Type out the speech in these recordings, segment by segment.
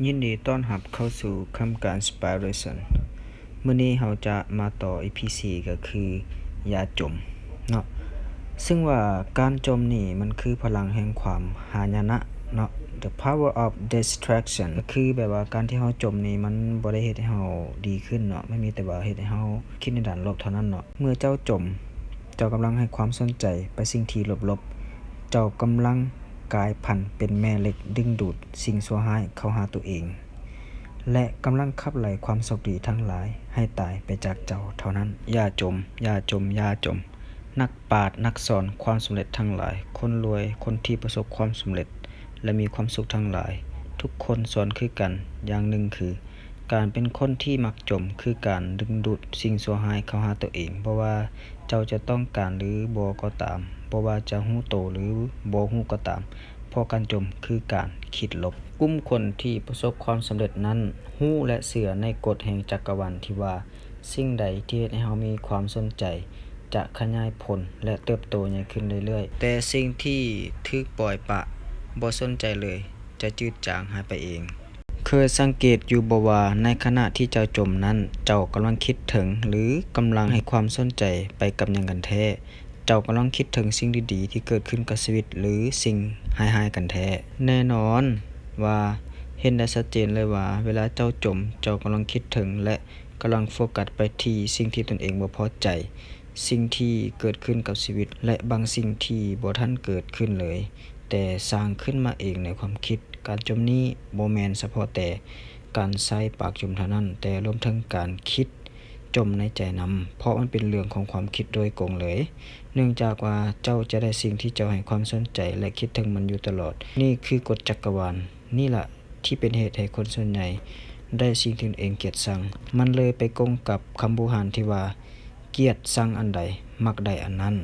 ຍິນດີຕ້ອນຮັບເຂົ້າສູ່ຄຳການ Inspiration. ມື້ນີ້ເຮົາຈະມາຕໍ່ ອີພີສີ່ ກໍຄືຢ່າຈົມເນາະ. ຊຶ່ງວ່າການຈົມນີ້ມັນຄືພະລັງແຫ່ງຄວາມຫາຍະນະເນາະ, the power of distraction. ກໍຄືແບບວ່າການທີ່ເຮົາຈົມນີ້ມັນບໍ່ໄດ້ເຮັດໃຫ້ເຮົາດີຂຶ້ນເນາະ, ມັນມີແຕ່ວ່າເຮັດໃຫ້ເຮົາຄິດໃນດ້ານລົບເທົ່ານັ້ນເນາະ. ເມື່ອເຈົ້າຈົມ, ເຈົ້າກຳລັງໃຫ້ຄວາມສົນໃຈໄປສິ່ງທີ່ລົບໆ. ເຈົ້າກຳລັງກາຍພັນເປັນແມ່ເຫຼັກດຶງດູດສິ່ງຊົ່ວຮ້າຍເຂົ້າຫາຕົວເອງ ແລະ ກຳລັງຂັບໄລ່ຄວາມໂຊກດີທັງຫຼາຍໃຫ້ຕາຍໄປຈາກເຈົ້າເທົ່ານັ້ນ. ຢ່າຈົມ, ຢ່າຈົມ, ຢ່າຈົມ. ນັກປາດ, ນັກສອນຄວາມສຳເລັດທັງຫຼາຍ, ຄົນລວຍ, ຄົນທີ່ປະສົບຄວາມສຳເລັດ ແລະ ມີຄວາມສຸກທັງຫຼາຍ, ທຸກຄົນສອນຄືກັນຢ່າງໜຶ່ງຄື ການເປັນຄົນທີ່ມັກຈົມຄືການດຶງດູດສິ່ງຊົ່ວຮ້າຍເຂົ້າຫາຕົວເອງ, ບໍ່ວ່າເຈົ້າຈະຕ້ອງການຫຼືບໍ່ກໍຕາມ, ບໍ່ວ່າຈະຮູ້ໂຕຫຼືບໍ່ຮູ້ກໍຕາມ, ເພາະການຈົມຄືການຄິດລົບ. ກຸ່ມຄົນທີ່ປະສົບຄວາມສຳເລັດນັ້ນຮູ້ ແລະ ເຊື່ອໃນກົດແຫ່ງຈັກກະວານທີ່ວ່າ ສິ່ງໃດທີ່ເຮັດໃຫ້ເຮົາມີຄວາມສົນໃຈ ຈະຂະຫຍາຍຜົນ ແລະ ເຕີບໂຕໃຫຍ່ຂຶ້ນເລື້ອຍໆ, ແຕ່ສິ່ງທີ່ຖືກປ່ອຍປະ, ບໍ່ສົນໃຈເລີຍ ຈະຈືດຈາງຫາຍໄປເອງ. ເຄີຍສັງເກດຢູ່ບໍ່ວ່າ ໃນຂະນະທີ່ເຈົ້າຈົມນັ້ນ, ເຈົ້າກຳລັງຄິດເຖິງ ຫຼື ກຳລັງໃຫ້ຄວາມສົນໃຈໄປກັບຫຍັງກັນແທ້? ເຈົ້າກຳລັງຄິດເຖິງສິ່ງດີໆທີ່ເກີດຂຶ້ນກັບຊີວິດ ຫຼື ສິ່ງຮ້າຍໆກັນແທ້? ແນ່ນອນວ່າເຫັນໄດ້ຊັດເຈນເລີຍວ່າ ເວລາເຈົ້າຈົມ, ເຈົ້າກຳລັງຄິດເຖິງ ແລະ ກຳລັງໂຟກັສໄປທີ່ສິ່ງທີ່ຕົນເອງບໍ່ພໍໃຈ, ສິ່ງທີ່ເກີດຂຶ້ນກັບຊີວິດ ແລະ ບາງສິ່ງທີ່ບໍ່ທັນເກີດຂຶ້ນເລີຍ, ແຕ່ສ້າງຂຶ້ນມາເອງໃນຄວາມຄິດ. ການຈົມນີ້ບໍ່ແມ່ນສະເພາະແຕ່ການໃຊ້ປາກຈົມເທົ່ານັ້ນ, ແຕ່ລວມເຖິງການຄິດຈົມໃນໃຈນຳ, ເພາະມັນເປັນເລື່ອງຂອງຄວາມຄິດໂດຍກົງເລີຍ. ເນື່ອງຈາກວ່າເຈົ້າຈະໄດ້ສິ່ງທີ່ເຈົ້າໃຫ້ຄວາມສົນໃຈ ແລະ ຄິດເຖິງມັນຢູ່ຕະຫຼອດ. ນີ້ຄືກົດຈັກກະວານ. ນີ້ລະ ທີ່ເປັນເຫດໃຫ້ຄົນສ່ວນໃຫຍ່ໄດ້ສິ່ງທີ່ຕົນເອງກຽດຊັງ. ມັນເລີຍໄປກົງກັບຄຳບູຮານທີ່ວ່າ ກຽດຊັງອັນໃດ ມັກໄດ້ອັນນັ້ນ.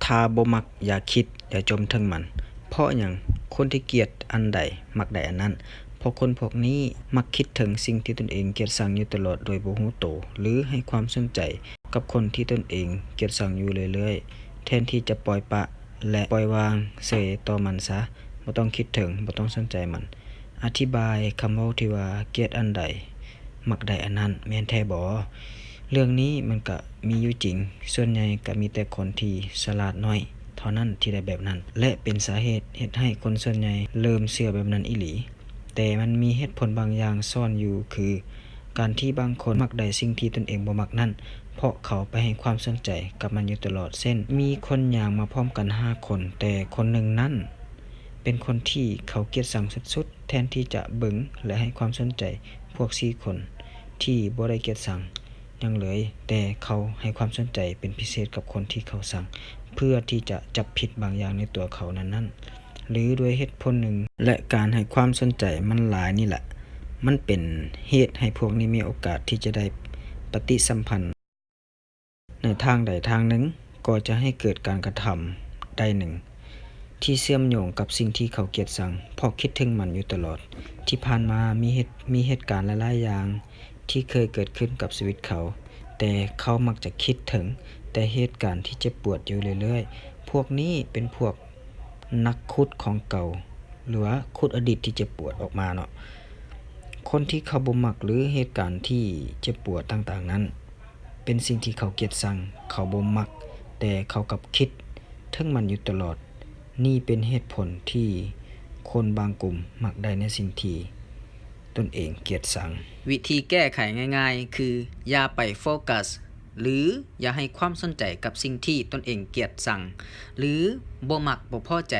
ຖ້າບໍ່ມັກ, ຢ່າຄິດ, ຢ່າຈົມເຖິງມັນ. ເພາະຫຍັງ? ຄົນທີ່ກຽດອັນໃດ ມັກໄດ້ອັນນັ້ນ. ເພາະຄົນພວກນີ້ມັກຄິດເຖິງສິ່ງທີ່ຕົນເອງກຽດຊັງຢູ່ຕະຫຼອດໂດຍບໍ່ຮູ້ໂຕ ຫຼື ໃຫ້ຄວາມສົນໃຈກັບຄົນທີ່ຕົນເອງກຽດຊັງຢູ່ເລື້ອຍໆ ແທນທີ່ຈະປ່ອຍປະ ແລະ ປ່ອຍວາງເສີຍຕໍ່ມັນຊະ, ບໍ່ຕ້ອງຄິດເຖິງ, ບໍ່ຕ້ອງສົນໃຈມັນ. ອະທິບາຍຄຳເວົ້າທີ່ວ່າ ກຽດອັນໃດ ມັກໄດ້ອັນນັ້ນ ແມ່ນແທ້ບໍ? ເລື່ອງນີ້ມັນກະມີຢູ່ຈິງ, ສ່ວນໃຫຍ່ກະມີແຕ່ຄົນທີ່ສະຫຼາດໜ້ອຍເທົ່ານັ້ນທີ່ໄດ້ແບບນັ້ນ ແລະ ເປັນສາເຫດເຮັດໃຫ້ຄົນສ່ວນໃຫຍ່ເລີ່ມເຊື່ອແບບນັ້ນອີ່ຫຼີ. ແຕ່ມັນມີເຫດຜົນບາງຢ່າງຊ້ອນຢູ່ ຄື ການທີ່ບາງຄົນມັກໄດ້ສິ່ງທີ່ຕົນເອງບໍ່ມັກນັ້ນ ເພາະເຂົາໄປໃຫ້ຄວາມສົນໃຈກັບມັນຢູ່ຕະຫຼອດ. ເຊັ່ນ ມີຄົນຍ່າງມາພ້ອມກັນຫ້າຄົນ, ແຕ່ຄົນໜຶ່ງນັ້ນເປັນຄົນທີ່ເຂົາກຽດຊັງສຸດໆ, ແທນທີ່ຈະເບິ່ງ ແລະ ໃຫ້ຄວາມສົນໃຈພວກສີ່ຄົນທີ່ບໍ່ໄດ້ກຽດຊັງຫຍັງເລີຍ, ແຕ່ເຂົາໃຫ້ຄວາມສົນໃຈເປັນພິເສດກັບຄົນທີ່ເຂົາຊັງ ເພື່ອທີ່ຈະຈັບຜິດບາງຢ່າງໃນຕົວເຂົານັ້ນໆ. ຫຼື ດ້ວຍເຫດຜົນໜຶ່ງ ແລະ ການໃຫ້ຄວາມສົນໃຈມັນຫຼາຍນີ້ແຫຼະ ມັນເປັນເຫດໃຫ້ພວກນີ້ມີໂອກາດທີ່ຈະໄດ້ປະຕິສຳພັນໃນທາງໃດທາງໜຶ່ງ, ກໍຈະໃຫ້ເກີດການກະທຳໃດໜຶ່ງທີ່ເຊື່ອມໂຍງກັບສິ່ງທີ່ເຂົາກຽດຊັງ ເພາະຄິດເຖິງມັນຢູ່ຕະຫຼອດ. ທີ່ຜ່ານມາມີເຫດ, ມີເຫດການຫຼາຍໆຢ່າງ ທີ່ເຄີຍເກີດຂຶ້ນກັບຊີວິດເຂົາ, ແຕ່ເຂົາມັກຈະຄິດເຖິງແຕ່ເຫດການທີ່ເຈັບປວດຢູ່ເລື້ອຍໆ. ພວກນີ້ເປັນພວກນັກຂຸດຂອງເກົ່າ ຫຼືວ່າຂຸດອະດີດທີ່ເຈັບປວດອອກມາເນາະ. ຄົນທີ່ເຂົາບໍ່ມັກ ຫຼື ເຫດການທີ່ເຈັບປວດຕ່າງໆນັ້ນ ເປັນສິ່ງທີ່ເຂົາກຽດຊັງ, ເຂົາບໍ່ມັກ, ແຕ່ເຂົາກັບຄິດເຖິງມັນຢູ່ຕະຫຼອດ. ນີ້ເປັນເຫດຜົນທີ່ຄົນບາງກຸ່ມມັກໄດ້ໃນສິ່ງທີ່ຕົນເອງກຽດຊັງ. ວິທີແກ້ໄຂງ່າຍໆ ຄື ຢ່າໄປໂຟກັສ ຫຼື ຢ່າໃຫ້ຄວາມສົນໃຈກັບສິ່ງທີ່ຕົນເອງກຽດຊັງ ຫຼື ບໍ່ມັກ, ບໍ່ພໍໃຈ.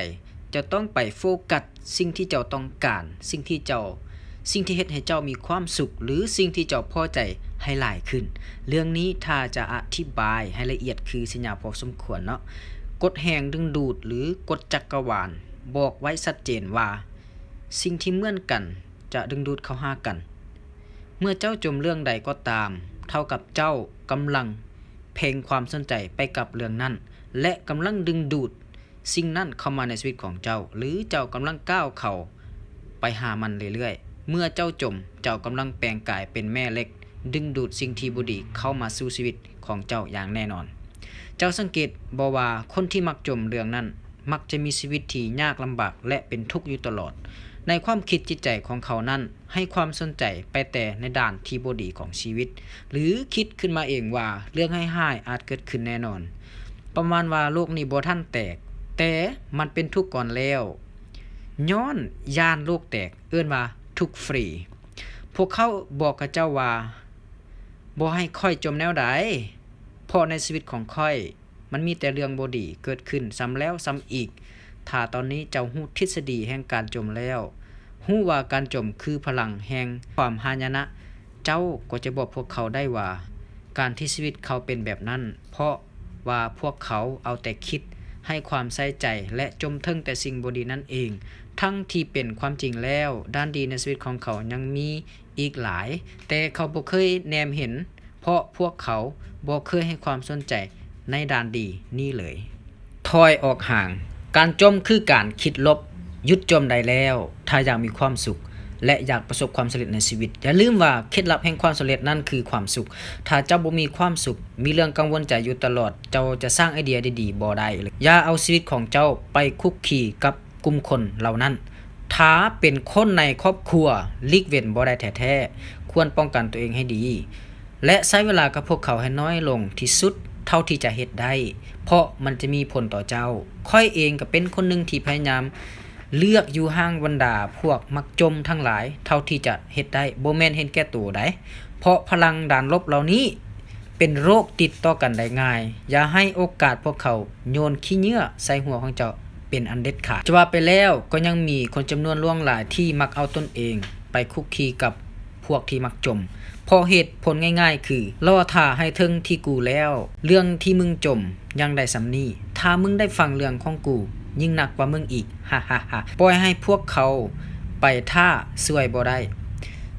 ເຈົ້າຕ້ອງໄປໂຟກັສສິ່ງທີ່ເຈົ້າຕ້ອງການ, ສິ່ງທີ່ເຈົ້າ, ສິ່ງທີ່ເຮັດໃຫ້ເຈົ້າມີຄວາມສຸກ ຫຼື ສິ່ງທີ່ເຈົ້າພໍໃຈໃຫ້ຫຼາຍຂຶ້ນ. ເລື່ອງນີ້ຖ້າຈະອະທິບາຍໃຫ້ລະອຽດຄືຊິຍາວພໍສົມຄວນເນາະ. ກົດແຮງດຶງດູດ ຫຼື ກົດຈັກກະວານ ບອກໄວ້ຊັດເຈນວ່າ ສິ່ງທີ່ເໝືອນກັນຈະດຶງດູດເຂົ້າຫາກັນ. ເມື່ອເຈົ້າຈົມເລື່ອງໃດກໍຕາມ, ເທົ່າກັບເຈົ້າກຳລັງເພັ່ງຄວາມສົນໃຈໄປກັບເລື່ອງນັ້ນ ແລະ ກຳລັງດຶງດູດ ສິ່ງນັ້ນເຂົ້າມາໃນຊີວິດຂອງເຈົ້າ ຫຼື ເຈົ້າກຳລັງກ້າວເຂົ້າໄປຫາມັນເລື້ອຍໆ. ເມື່ອເຈົ້າຈົມ, ເຈົ້າກຳລັງແປງກາຍເປັນແມ່ເຫຼັກ ດຶງດູດສິ່ງທີ່ບໍ່ດີເຂົ້າມາສູ່ຊີວິດຂອງເຈົ້າຢ່າງແນ່ນອນ. ເຈົ້າສັງເກດບໍ່ວ່າຄົນທີ່ມັກຈົມເລື່ອງນັ້ນ ມັກຈະມີຊີວິດທີ່ຍາກລຳບາກ ແລະ ເປັນທຸກຢູ່ຕະຫຼອດ. ໃນຄວາມຄິດຈິດໃຈຂອງເຂົານັ້ນ ໃຫ້ຄວາມສົນໃຈໄປແຕ່ໃນດ້ານທີ່ບໍ່ດີຂອງຊີວິດ ຫຼື ຄິດຂຶ້ນມາເອງວ່າເລື່ອງຮ້າຍໆອາດເກີດຂຶ້ນແນ່ນອນ. ປະມານວ່າໂລກນີ້ບໍ່ທັນແຕກ, ແຕ່ມັນເປັນທຸກກ່ອນແລ້ວ. ຍ້ອນຢ້ານໂລກແຕກ, ເອີ້ນວ່າທຸກຟຣີ. ພວກເຂົາບອກຂະເຈົ້າວ່າ, ບໍ່ໃຫ້ຂ້ອຍຈົ່ມແນວໃດ, ເພາະໃນຊີວິດຂອງຂ້ອຍ ມັນມີແຕ່ເລື່ອງບໍ່ດີເກີດຂຶ້ນຊ້ຳແລ້ວຊ້ຳອີກ. ຖ້າຕອນນີ້ເຈົ້າຮູ້ທິດສະດີແຫ່ງການຈົ່ມແລ້ວ, ຮູ້ວ່າການຈົ່ມຄືພະລັງແຫ່ງຄວາມຫາຍະນະ, ເຈົ້າກໍຈະບອກພວກເຂົາໄດ້ວ່າ ການທີ່ຊີວິດເຂົາເປັນແບບນັ້ນ ເພາະວ່າພວກເຂົາເອົາແຕ່ຄິດ, ໃຫ້ຄວາມໃສ່ໃຈ ແລະ ຈົ່ມເຖິງແຕ່ສິ່ງບໍ່ດີນັ້ນເອງ, ທັງທີ່ເປັນຄວາມຈິງແລ້ວ, ດ້ານດີໃນຊີວິດຂອງເຂົາຍັງມີອີກຫຼາຍ, ແຕ່ເຂົາບໍ່ເຄີຍແນມເຫັນ ເພາະພວກເຂົາບໍ່ເຄີຍໃຫ້ຄວາມສົນໃຈໃນດ້ານດີນີ້ເລີຍ. ຖອຍອອກຫ່າງ. ການຈົ່ມຄືການຄິດລົບ. ຢຸດຈົ່ມໄດ້ແລ້ວ ຖ້າຢາກມີຄວາມສຸກ ແລະ ຢາກປະສົບຄວາມສຳເລັດໃນຊີວິດ. ຢ່າລືມວ່າເຄັດລັບແຫ່ງຄວາມສຳເລັດນັ້ນຄືຄວາມສຸກ. ຖ້າເຈົ້າບໍ່ມີຄວາມສຸກ, ມີເລື່ອງກັງວົນໃຈຢູ່ຕະຫຼອດ, ເຈົ້າຈະສ້າງໄອເດຍດີໆບໍ່ໄດ້. ຢ່າເອົາຊີວິດຂອງເຈົ້າໄປຄຸກຄີກັບ ກຸ່ມຄົນເຫຼົ່ານັ້ນ. ຖ້າເປັນຄົນໃນຄອບຄົວ, ຫຼີກເວັ້ນບໍ່ໄດ້ແທ້ໆ, ຄວນປ້ອງກັນຕົວເອງໃຫ້ດີ ແລະ ໃຊ້ເວລາກັບພວກເຂົາໃຫ້ນ້ອຍລົງທີ່ສຸດເທົ່າທີ່ຈະເຮັດໄດ້, ເພາະມັນຈະມີຜົນຕໍ່ເຈົ້າ. ຂ້ອຍເອງກໍເປັນຄົນໜຶ່ງທີ່ພະຍາຍາມເລືອກຢູ່ຫ່າງບັນດາພວກມັກຈົ່ມທັງຫຼາຍເທົ່າທີ່ຈະເຮັດໄດ້, ບໍ່ແມ່ນເຫັນແກ່ໂຕໃດ, ເພາະພະລັງດ້ານລົບເຫຼົ່ານີ້ ເປັນໂລກຕິດຕໍ່ກັນໄດ້ງ່າຍ. ຢ່າໃຫ້ໂອກາດພວກເຂົາໂຍນຂີ້ເຫຍື້ອໃສ່ຫົວຂອງເຈົ້າເປັນອັນເດັດຂາດ. ຈະວ່າໄປແລ້ວ, ກໍຍັງມີຄົນຈຳນວນຫຼວງຫຼາຍທີ່ມັກເອົາຕົນເອງໄປຄຸກຄີກັບພວກທີ່ມັກຈົ່ມ, ເພາະເຫດຜົນງ່າຍໆຄື, ລໍຖ້າໃຫ້ເຖິງທີ່ກູແລ້ວ, ເລື່ອງທີ່ມຶງຈົ່ມຍັງໄດ້ສ່ຳນີ້. ຖ້າມຶງໄດ້ຟັງເລື່ອງຂອງກູ, ຍິ່ງໜັກກວ່າມຶງອີກ. ຮາໆໆ. ປ່ອຍໃຫ້ພວກເຂົາໄປຖ້າ, ຊ່ວຍບໍ່ໄດ້.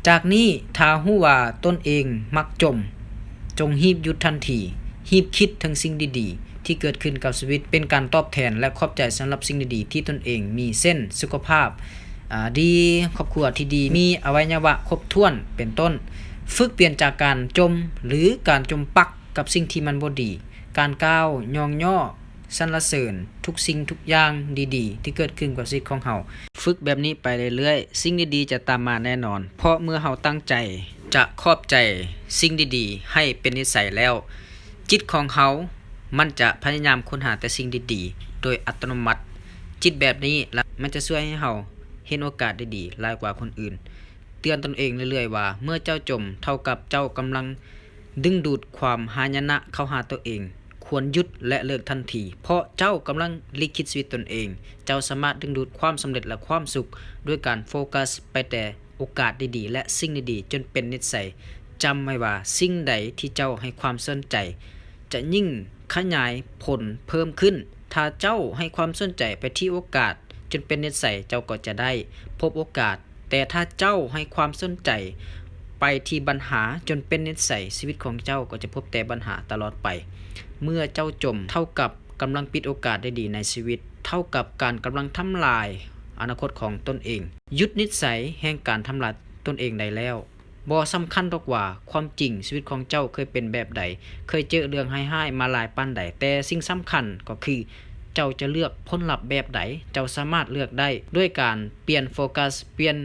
ຈາກນີ້, ຖ້າຮູ້ວ່າຕົນເອງມັກຈົ່ມ, ຈົ່ງຮີບຢຸດທັນທີ, ຮີບຄິດເຖິງສິ່ງດີໆທີ່ເກີດຂຶ້ນກັບຊີວິດ, ເປັນການຕອບແທນ ແລະ ຂອບໃຈສຳລັບສິ່ງດີໆທີ່ຕົນເອງມີ, ເຊັ່ນ ສຸຂະພາບ, ອາ, ດີ, ຄອບຄົວທີ່ດີ, ມີອະໄວຍະວະຄົບຖ້ວນ ເປັນຕົ້ນ. ຝຶກປ່ຽນຈາກການຈົ່ມ ຫຼື ການຈົ່ມປັກກັບສິ່ງທີ່ມັນບໍ່ດີ, ການກ່າວຍ້ອງຍໍ ສັນລະເສີນທຸກສິ່ງທຸກຢ່າງດີໆທີ່ເກີດຂຶ້ນກັບຊີວິດຂອງເຮົາ. ຝຶກແບບນີ້ໄປເລື້ອຍໆ, ສິ່ງດີໆຈະຕາມມາແນ່ນອນ, ເພາະເມື່ອເຮົາຕັ້ງໃຈຈະຂອບໃຈສິ່ງດີໆໃຫ້ເປັນນິໄສແລ້ວ, ຈິດຂອງເຮົາມັນຈະພະຍາຍາມຄົ້ນຫາແຕ່ສິ່ງດີໆໂດຍອັດຕະໂນມັດ. ຈິດແບບນີ້ລະ ມັນຈະຊ່ວຍໃຫ້ເຮົາເຫັນໂອກາດດີໆຫຼາຍກວ່າຄົນອື່ນ. ເຕືອນຕົນເອງເລື້ອຍໆວ່າ ເມື່ອເຈົ້າຈົ່ມ ເທົ່າກັບເຈົ້າກຳລັງດຶງດູດຄວາມຫາຍະນະເຂົ້າຫາຕົວເອງ. ຄວນຢຸດ ແລະ ເລີກທັນທີ, ເພາະເຈົ້າກຳລັງລິຂິດຊີວິດຕົນເອງ. ເຈົ້າສາມາດດຶງດູດຄວາມສຳເລັດ ແລະ ຄວາມສຸກ ດ້ວຍການໂຟກັສໄປແຕ່ໂອກາດດີໆ ແລະ ສິ່ງດີໆ ຈົນເປັນນິໄສ. ຈຳໄວ້ວ່າ ສິ່ງໃດທີ່ເຈົ້າໃຫ້ຄວາມສົນໃຈ ຈະຍິ່ງຂະຫຍາຍຜົນເພີ່ມຂຶ້ນ. ຖ້າເຈົ້າໃຫ້ຄວາມສົນໃຈໄປທີ່ໂອກາດ ຈົນເປັນນິໄສ, ເຈົ້າກໍຈະໄດ້ພົບໂອກາດ. ແຕ່ຖ້າເຈົ້າໃຫ້ຄວາມສົນໃຈໄປທີ່ບັນຫາຈົນເປັນນິໄສ, ຊີວິດຂອງເຈົ້າກໍຈະພົບແຕ່ບັນຫາຕະຫຼອດໄປ. ເມື່ອເຈົ້າຈົ່ມ ເທົ່າກັບກຳລັງປິດໂອກາດດີໆໃນຊີວິດ, ເທົ່າກັບການກຳລັງທຳລາຍອະນາຄົດຂອງຕົນເອງ. ຢຸດນິໄສແຫ່ງການທຳລາຍຕົນເອງໄດ້ແລ້ວ. ບໍ່ສຳຄັນດອກວ່າຄວາມຈິງຊີວິດຂອງເຈົ້າເຄີຍເປັນແບບໃດ, ເຄີຍເຈີເລື່ອງຮ້າຍໆມາຫຼາຍປານໃດ, ແຕ່ສິ່ງສຳຄັນກໍຄື ເຈົ້າຈະເລືອກຜົນລັບແບບໃດ. ເຈົ້າສາມາດເລືອກໄດ້ດ້ວຍການປ່ຽນໂຟກັສ, ປ່ຽນ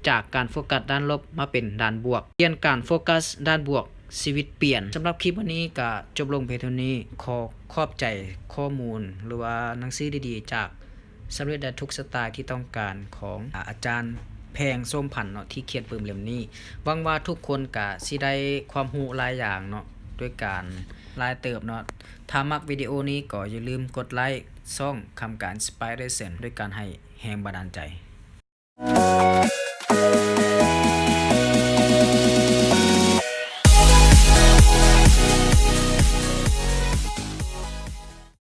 ຈາກການໂຟກັສດ້ານລົບມາເປັນດ້ານບວກ. ປ່ຽນການໂຟກັສດ້ານບວກ, ຊີວິດປ່ຽນ. ສຳລັບຄລິບມື້ນີ້ກໍຈົບລົງພຽງເທົ່ານີ້. ຂໍຂອບໃຈຂໍ້ມູນ ຫຼືວ່າໜັງສືດີໆຈາກ ສຳເລັດໄດ້ທຸກສະໄຕທີ່ຕ້ອງການ ຂອງອາ ອາຈານແພງ ໂສມພັນເນາະ ທີ່ຂຽນປຶ້ມເຫຼັ້ມນີ້. ຫວັງວ່າທຸກຄົນກະຊິໄດ້ຄວາມຮູ້ຫຼາຍຢ່າງເນາະ ດ້ວຍການຫຼາຍເຕີບເນາະ. ຖ້າມັກວິດີໂອນີ້ກໍຢ່າລືມກົດໄລຄ໌ຊ່ອງຄຳການ Inspiration ດ້ວຍການໃຫ້ແຮງບັນດານໃຈ.